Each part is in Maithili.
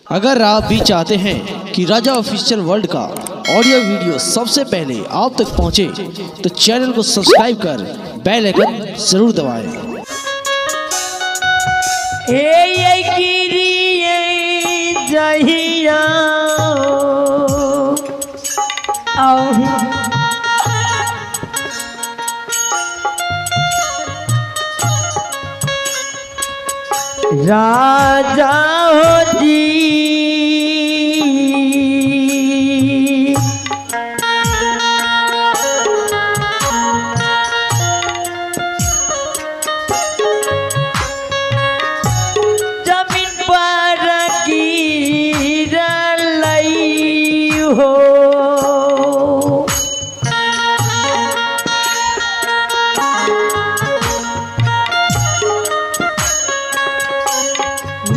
अगर आप भी चाहते हैं कि राजा ऑफिशियल वर्ल्ड का ऑडियो वीडियो सबसे पहले आप तक पहुंचे, तो चैनल को सब्सक्राइब कर बेल आइकन जरूर दबाएं। हे गिरिये जहिया राजा हो जी। जमीन पर गिरलई हो।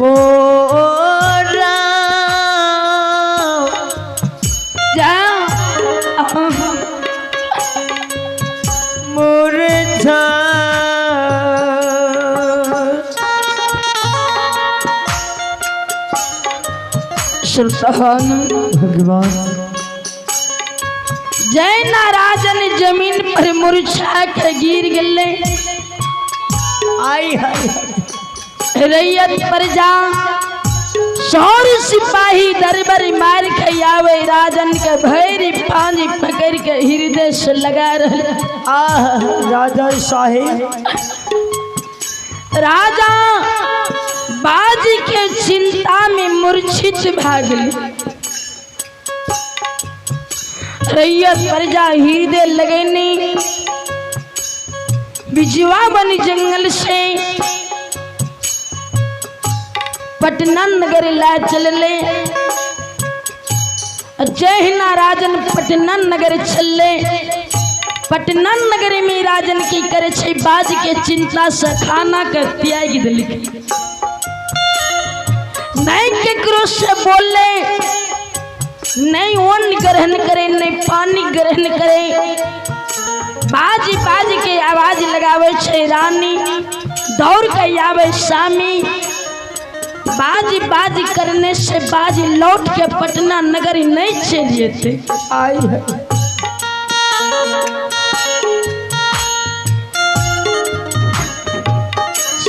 मोरा मूर्छा सुल्तान भगवान जय नाराजन जमीन पर मुरझा के गिर गले। आई हाय रैयत प्रजा सौर सिपाही दरबर मार के आवे राजन के भैरी पानी पकड़ के हृदय से लगा रहे। आह राजा साहेब राजा बाजी के चिंता में मूर्छित भागल। रैयत प्रजा हृदय लगैनी बिजवा बनी जंगल से पटना नगर ला चलले। जहिना राजन पटना नगर चलले। पटना नगर में राजन की करे छे बाज के चिंता से खाना के त्याग दिल। नहीं केकरो से बोले, नहीं अन्न ग्रहण करे, नहीं पानी ग्रहण करे। बाज बाज के आवाज लगावे छे रानी, दौड़ के आवे सामी। बाज बाज करने से बाज लौट के पटना नगर नहीं चल जेते। आई है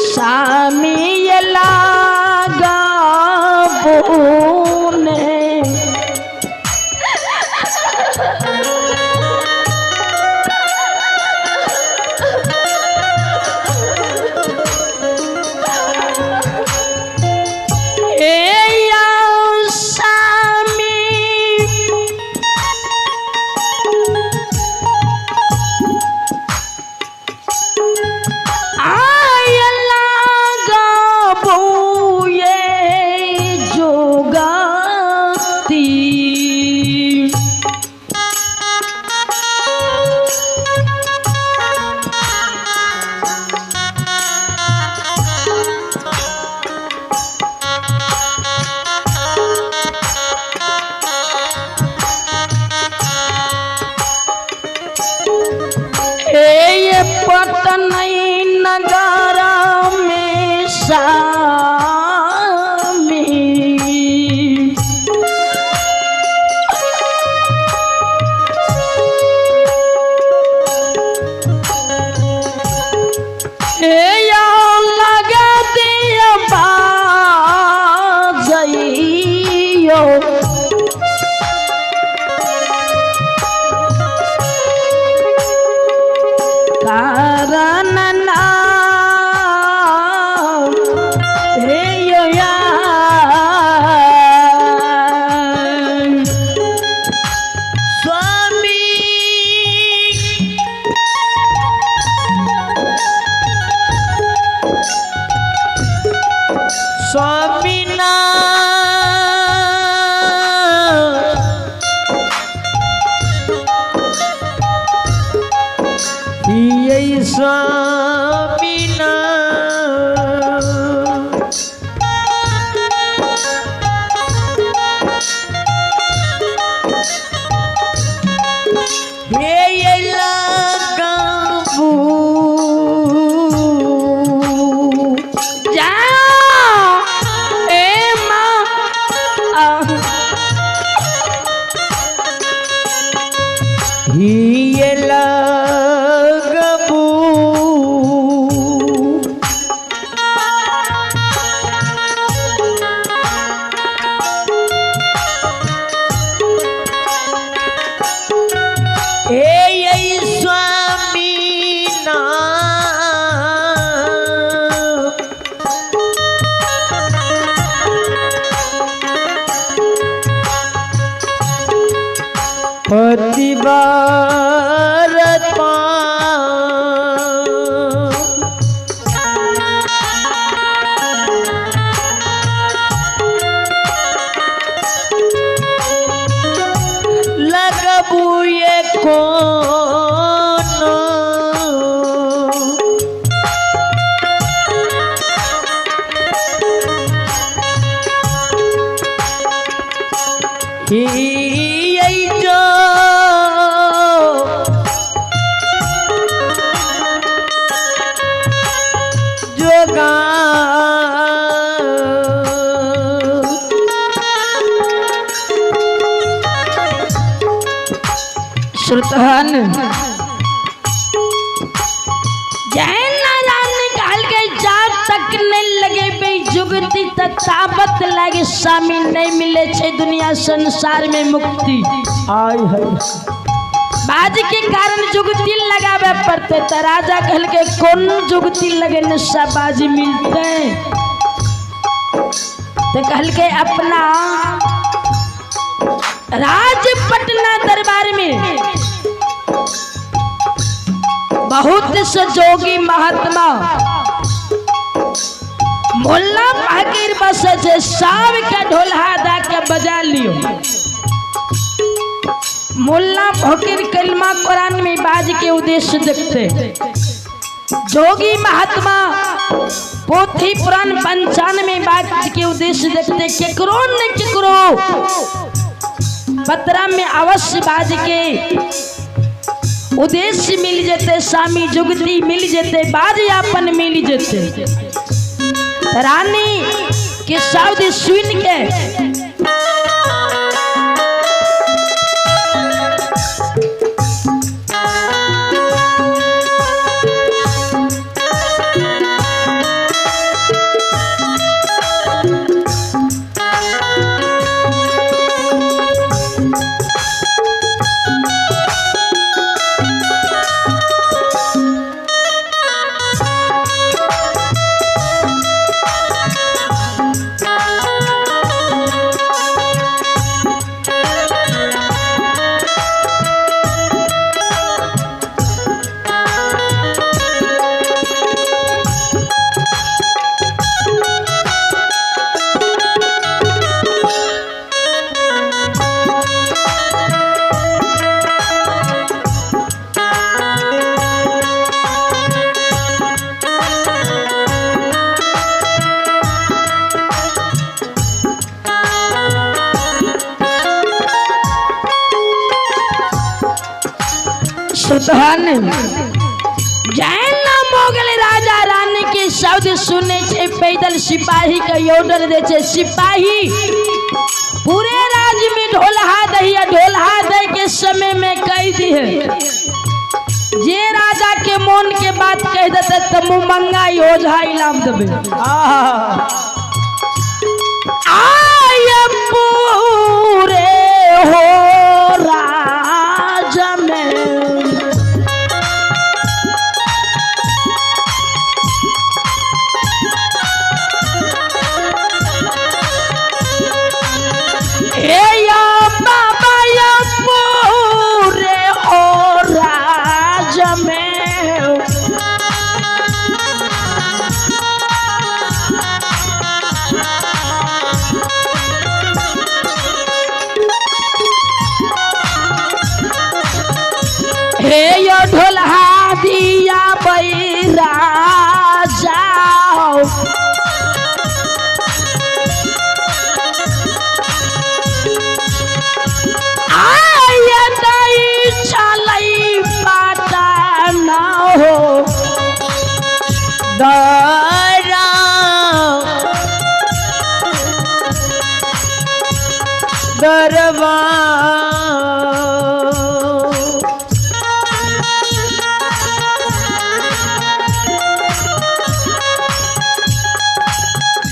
सामी लागा बोने ए या सामी आय लागा बोए जोगाती। ए पटनई नगरा में सामी ए या लगा दिया बाजइयो। कारण नाम हे यो यार। स्वामी स्वामी नाम ही लगबू हे स्वामी ना पतिव्रता लगबू ये कोन ही जो जोगा श्रुतहन जैन नारायण निकाल के जात तक नहीं लगे बे जुगती ताबत लागे स्वामी नहीं मिले छे दुनिया संसार में मुक्ति। आय है बाज के कारण जुगती लगावे पड़ते त राजा कहल के कौन जुगती लगे नशा बाजी मिलते तो कहल के अपना राज पटना दरबार में बहुत से जोगी महात्मा मोल्ला फकीर बस से साव के ढोलहा दा के बजा लियो। मुल्ला फकीर कलमा कुरान में बाज के उद्देश्य देखते, जोगी महात्मा पोथी पुराण पंचान में बाज के उद्देश्य देखते, केकरो न केकरो पत्रा में अवश्य बाज के उद्देश्य मिल जेते, स्वामी जुगती मिल जेते, बाज यापन मिल जेते। रानी के शब्द सुन के जैन मोगल राजा रानी के शब्द सुने छे पैदल सिपाही के ऑर्डर दे छे, सिपाही पूरे राज्य में ढोलहा दही ढोलहा दे के समय में कह दी है जे राजा के मन के बात कह देते तो मुँह मंगाई ओझा इलाम देबे। आय पूरे हो राजा में हे यो ढोलहा दिया बैरा जाओ आय दई चलई पाता ना हो दारा दरबार।